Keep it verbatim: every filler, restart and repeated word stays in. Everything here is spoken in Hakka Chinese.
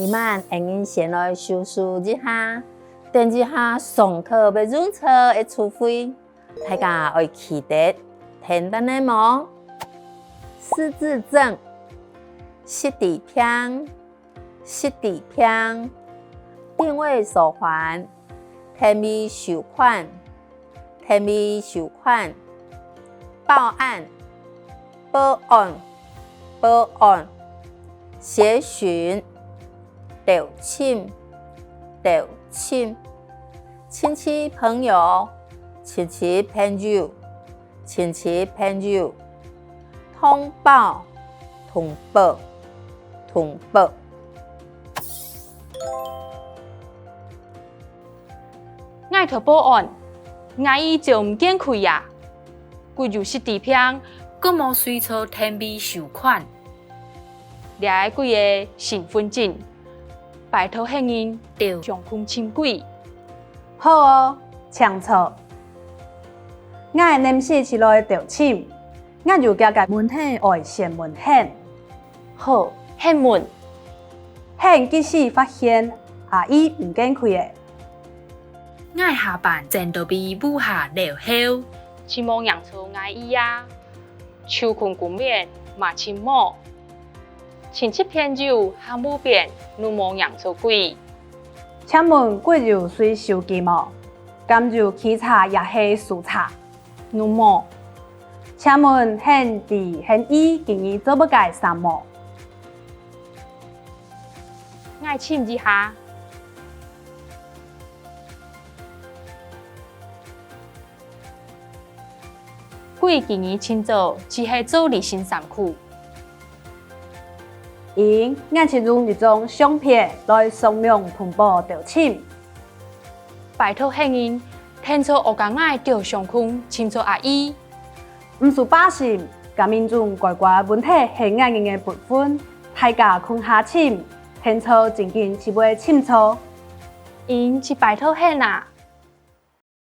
慢，𠊎人先來收拾一下，等一下上課會用著个詞彙，大家愛記得聽等咧無？失智症、失智病、失智病、定位手環、 單位收款、單位收款、報案、報案、報案、協尋、調尋、調尋、親戚朋友、親戚朋友、 親戚朋友、通報、通報、通報。𠊎去報案，𠊎姨走毋見去啊！佢有失智病，佢無隨著單位收款。 這个佢个身份證，拜託客人調相共尋佢。好哦，請坐。𠊎黏時就來調尋，𠊎有幾个問題愛先問你。好，你問。你幾時發現阿姨毋見去个？𠊎下班轉到位屋下了後，就無䀴著𠊎姨啊。 就近公園嘛尋無，親戚朋友還無變都無䀴著佢。請問佢有隨手機無？敢有騎車也係駛車？都無。請問你知你姨今日著麼个衫無？𠊎尋一下。 佢今日清早只係著這身衫褲。因，𠊎就用這張相片來上網通報調尋。拜託你，𢯭手𠊎家𠊎調相共尋著阿姨。毋使擔心，該民眾乖乖問題係𠊎人个本分，大家共下尋，𢯭手正經就會尋著。因，就拜託你啊！